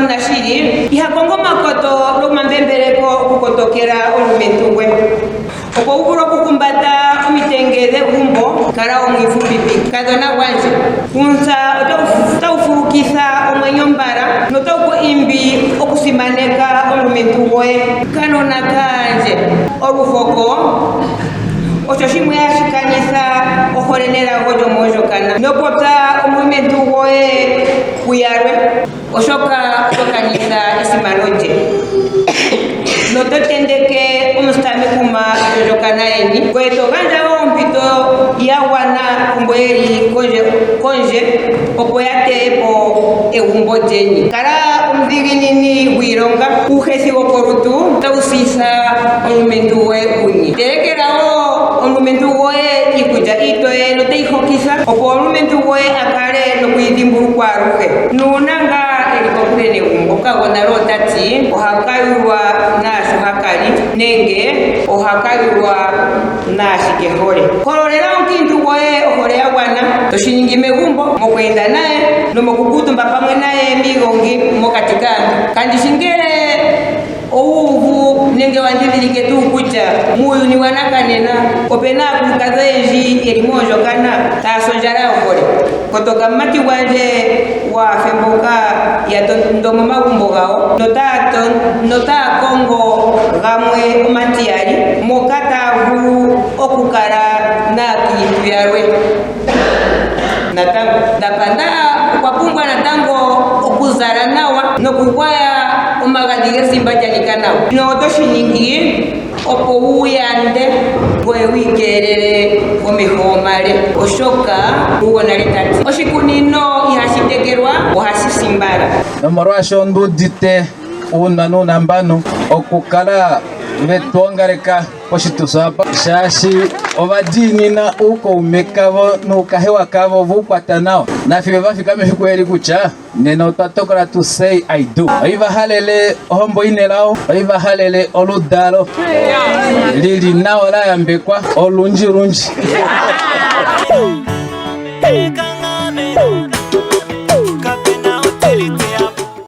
omunashili iha kongo omakoto nomambembeleko okukotokela omulumentu gwe. Opo wu vule okuhumbata omitenge dhegumbo, kala omwiifupipiki. Kadhona gwandje, uuntsa otawu fulukitha omwenyo mbala notawu ku imbi okusimaneka omulumentu gwoye. Kanona kandje, oluhoko osho shimwe hashi kanitha ohole nelago lyomoondjokana. Ino popya omulumentu gwoye kuyalwe. Oshoka oto kanitha esimano lye noto tendeke omusitamekuma lyondjokana yeni, ngoye to gandja wo ompito ya gwana kumbo ye li kondje, opo ya teye po egumbo lyeni. Kala omudhiginini gwiilonga. Uuhethi wokolutu otawu sitha omulumentu gwoye uunye. Telekela wo omulumentu gwoye iikulya iitoye notayi hokitha, opo omulumentu gwoye a kale noku yi dhimbulukwa aluhe. Nuuna ngaa e li kokule negumbo, gonale ota ti ohaka yulwa naasho haka li nenge ohaka yulwa naashi ke hole. Hololela omukiintu gwoye ohole ya gwana, to shi ningi megumbo, mokweenda naye nomokukuutumba pamwe naye miigongi mokati kaantu. Kandi shi ngele Owu uvu nenge wa ndhindhilike tuu kutya muuyuni wanakanena ope na aakulukadhi oyendji ye li moondjokana taya si ondjala yohole? Kotoka mumati gwandje waa fe mboka ya tondo momagumbo gawo notaya kongo gamwe omatiyali moka taya vulu okukala naakiintu yalwe. Natango, Ndapanda okwa pumbwa natango okuzala nawa nokugwaya omagadhi gezimba lya nika nawa. Shino oto shi ningi opo wu yande ngoye wu ikeelele komeho omale, oshoka Mugonale ta ti oshikunino ihashi tekelwa ohashi si mbala. Nomolwaasho ondu udite uunwa nuunambano okukala vetu ongaleka poshituthi apa shaashi ova diinina uukaume kavo nuukahewa kavo ove u kwata nawa nafiyo va fika mefiku eli kutya nena otwa tokola tu say I do. Oiva halele ohombo ine lao, oiva halele oludalo lili nawa la yambekwa olundji lundji.